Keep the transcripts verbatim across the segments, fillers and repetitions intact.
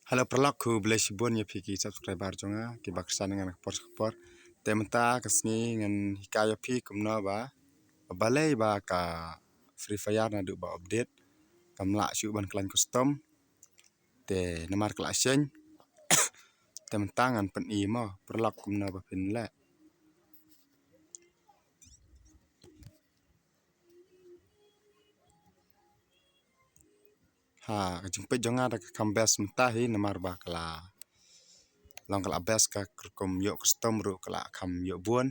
Hello paralok, khublei shibun ïa phi ki subscriber jong nga kiba kyrshan ïa nga na ka por sha ka por. Te mynta ka sngi ngan hikai ïa phi kumno ba, ba balei ba ka Free Fire naduh ba update kam lah shuh ban khlaiñ custom. Te namar ka la sheng. Te mynta ngan pyni mo paralok kumno ba phin leh. Ha ka jingpeit jong nga da ka kam best mynta hi namar ba ka la long ka la best, ka rukom ïoh custom ruh ka la kham ïoh bun.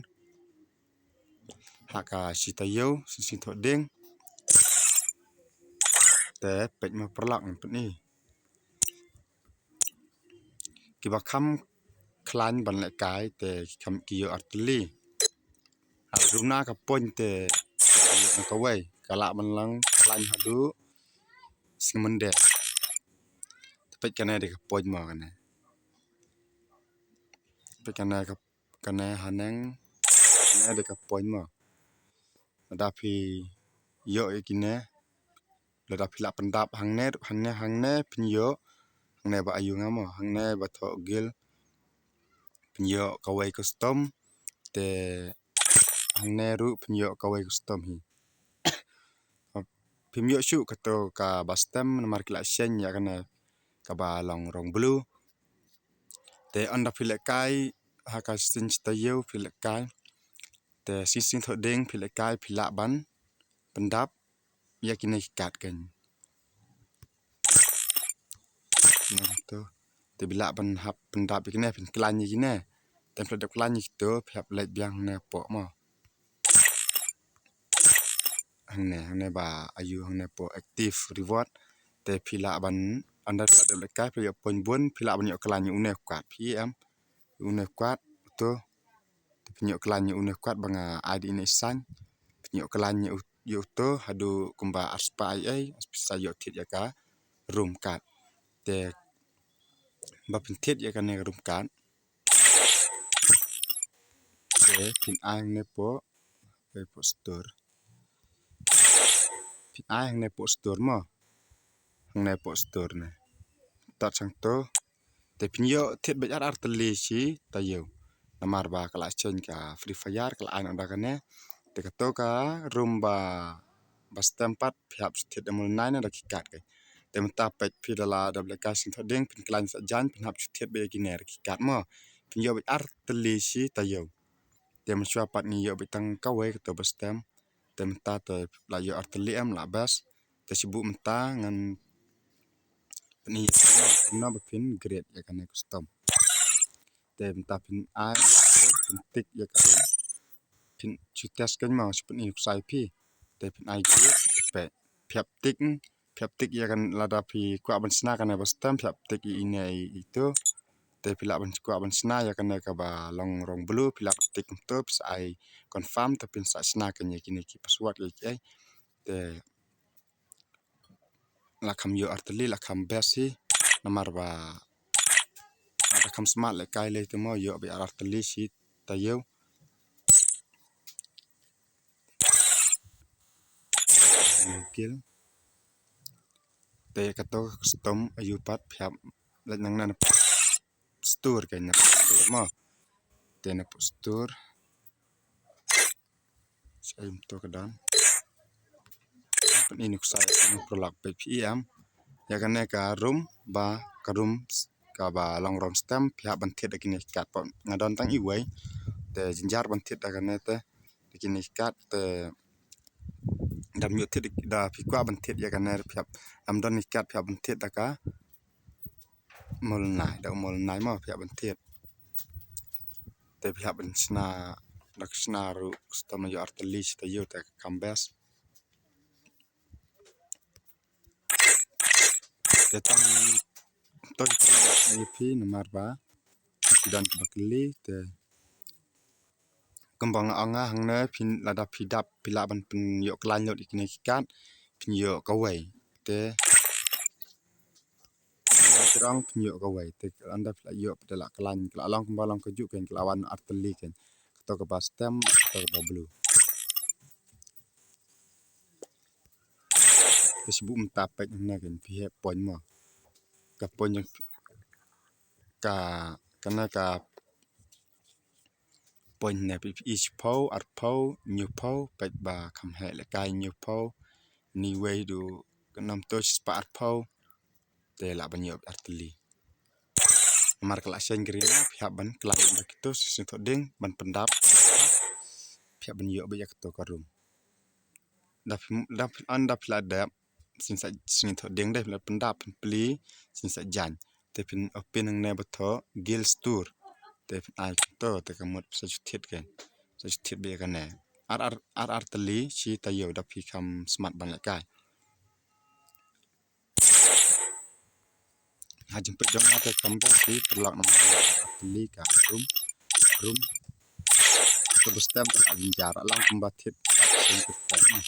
Ha ka shi taïew, shi shi thoh ding. Te peit mo paralok ngan pyni. Kiba kham khlaiñ ban lehkai te ki kham ki ïoh artylli. Ha ruh na ka point te ïoh na kawei ka lah ban long khlaiñ haduh sngewmynde. Te peit kane dei ka point mo kane. Peit kane ka, kane haneng, kane dei ka point mo. Lada phi ïoh ïa kine, lada phi lah pyndap hangne, hangne, hangne phin ïoh, hangne ba ayu nga mo, hangne ba thoh gil phin ïoh kawei custom, te hangne ruh phin ïoh kawei custom hi. Phim ïoh shuh kato kaba stem namar ki la sheng ïa kane kaba long rong blue. Te ynda phi lehkai ha ka sien shi taïew phi lehkai. Te sien sien thoh ding phi lehkai phi lah ban pyndap ïa kine ki kat keiñ. Nangto te phi lah ban hap pyndap ïa kine, phin khlaiñ ïa kine. Te phi lah dep khlaiñ ïa kito phi hap leit biang hangne poh mo. Hangne, hangne ba ayu hangne poh active reward. Te phi lah ban ynda phi lah dep lehkai phi ïoh point bun phi lah ban ïoh khlaiñ ïa une u kwat phi em. Une u kwat uto. Te phin ïoh khlaiñ ïa une u kwat ba nga ai da ine i sain. Phin ïoh khlaiñ ïa u, ïa uto haduh kumba ar spah ai ai, phin sa ïoh thied ïa ka room card. Te ba phin thied ïa kane ka room card. Te phin ai hangne poh, ai poh store. Phin ai hangne poh store mo. Hangne poh store ne. Tad shangto. Te phin ïoh thied beit ar ar tylli shi taïew. Namar ba ka la sheng ka Free Fire ka la ai noh da kane. Te kato ka room ba, ba stem pat phi hap shu thied da mul nai ne da ki kat keiñ. Te mynta peit phi da la dep lehkai sien thoh ding phin khlaiñ sa jan phin hap shu thied beit ïa kine da ki kat mo. Phin ïoh beit ar tylli shi taïew. Te mynshuwa pat ngi ïoh beit tang kawei kato ba stem. Te mynta te la ïoh ar tylli em la best. Te shu buh mynta ngan pyni ïa phi kumno ba phin create ïa kane custom. Te mynta phin ai, phin tick ïa ka room. Phin shu test keiñ mo, shu pyni nuksa ïa phi. Te phin ai gi, phi hap tick, phi hap tick ïa kane lada phi kwah ban shna kane ba stem, phi hap tick ïa ine ito. Te phi lah ban kwah ban shna ïa kane kaba long rong blue, phi lah ban tick kumto, phi sa ai confirm, te phin sa shna keiñ ïa kine ki password ïa kiei. Te la kham ïoh ar tylli, la kham best hi. Namar ba lada kham smat lehkai lei te mo ïoh beit ar tylli shi taïew. Gil. Te kato custom ayu pat phi hap leit nangne na store keiñ na store mo. Te na store. Sa im to ka don. Pyni nuksa ïa phi paralok peit phi em. Ïa kane ka room ba ka room kaba long rong stem phi hap ban thied da kine ki kat pat nga don tang iwei. Te jynjar ban thied da kane te da kine ki kat te dam ïoh thied da phi kwah ban thied ïa kane phi hap dam don ki kat phi hap ban thied da ka mol nai, da mol nai mo phi hap ban thied. Te phi hap ban shna, da ka shna ruh custom ïoh ar tylli shi taïew te ka kam best. Te tang to ïa phi namar ba don kaba kylli te kumba nga ong nga hangne phin lada phi dap phi lah ban pynïoh khlaiñ lut ïa kine ki kat phin ïoh kawei. Te Nga jrong pynïoh kawei te ka ynda phi la ïoh phi da la khlaiñ ka la long kumba long kajuh keiñ ka la wan ar tylli keiñ. Kato kaba stem kato kaba blue. Te shu buh mynta peit hangne keiñ phi heh point mo. Ka point jong phi, ka, kane ka point ne phi, phi shiphew, arphew, hynñiewphew, peit ba kham heh lehkai hynñiewphew, ni wei du ka nam to shispah arphew, te lah ban ïoh ar tylli. Namar ka la sheng green na, phi hap ban khlaiñ da kito shisien thoh dieng, ban pyndap, phi hap ban ïoh ba ïa kito ka rum. Da phi, da phi, an da phi la dep, shisien sa shisien thoh dieng de, phi la pyndap, phin plie, shisien sa jan. Te phin open hangne ba thoh, Guild Store. Te phin ai to, te ka mut sa ju thied ke. Sa ju thied ba ïa kane. Ar, ar, ar, ar tylli, shi taïew da phi kham smat ban lehkai. Ha jingpeit jong nga te kumba phi pyrlok namar ar tylli ka rum, rum. Te ba stem ka jynjar, lang kumba thied, stem ka stem, ah.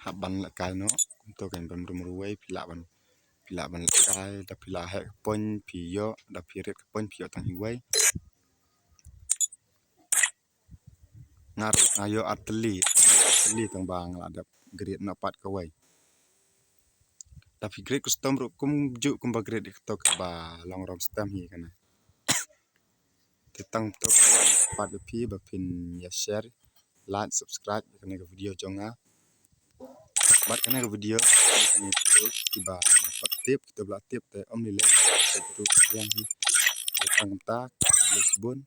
Hap ban lehkai noh, kumto kein ban rum ruwei, phi lah ban, phi lah ban lehkai, da phi la heh ka point, phi ïoh, da phi rit ka point, phi ïoh tang iwei. Nga ruh nga ïoh ar tylli, ar tylli tang ba nga la dep grade noh pat kawei. Da phi grade custom ruh kumjuh kumba grade ïa kato kaba long rom stem hi kane. Te tang to pat ïa phi ba phin ïa share, like, subscribe ïa kane ka video jong nga. Bad kane ka video kiba pat tip, kito ba la tip te ym lei lei, te ruh biang hi. Te tang kumta, khublei shibun.